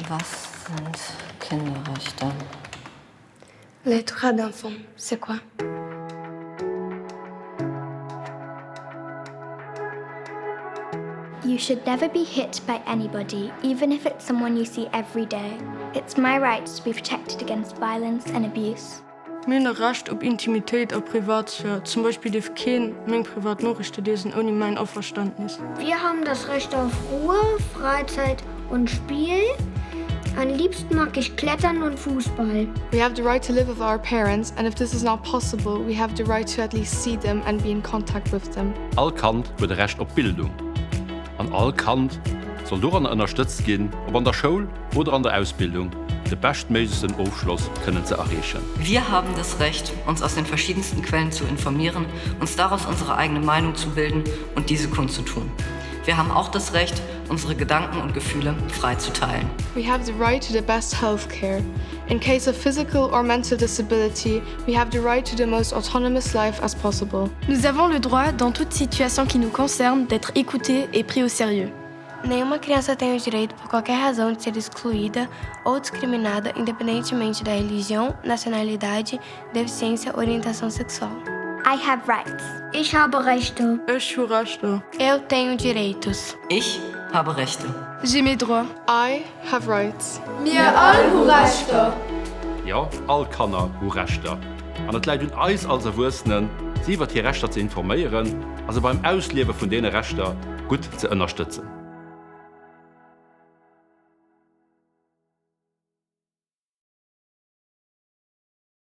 Was sind Kinderrechte? Les droits d'enfant, c'est quoi? You should never be hit by anybody, even if it's someone you see every day. It's my right to be protected against violence and abuse. Mir hunn e Recht op Intimitéit a Privatsphär. Zum Beispill dierf keen meng privat Noriichte liesen ouni mäin Averständnis. Wir haben das Recht auf Ruhe, Freizeit und Spiel. Am liebsten mag ich Klettern und Fußball. We have the right to live with our parents and if this is not possible, we have the right to at least see them and be in contact with them. All Kand huet e Recht op Bildung an all Kand soll doranner ënnerstëtzt ginn, ob an der Schoul oder an der Ausbildung, de beschtméiglechsten Ofschloss kënnen ze erreechen. Wir haben das Recht, uns aus den verschiedensten Quellen zu informieren, uns daraus unsere eigene Meinung zu bilden und diese kundzutun. Wir haben auch das Recht, unsere Gedanken und Gefühle frei zu teilen. We have the right to the best health care. In case of physical or mental disability, we have the right to the most autonomous life as possible. Nous avons le droit, dans toute situation qui nous concerne, d'être écoutés et pris au sérieux. Nenhuma criança tem o direito, por qualquer razão, de ser excluída ou discriminada, independentemente da religião, nacionalidade, deficiência ou orientação sexual. I have rights. Ich habe Rechte. Ech hu Rechter. Eu tenho direitos. Ich habe Rechte. J'ai mes droits. I have rights. Mir all hu Rechter. Jo, all Kanner hu Rechter. An et läit un eis als Erwuessenen, si iwwert hir Rechter ze informéieren a se beim Ausliewe vun deene Rechter gutt ze ënnerstëtzen.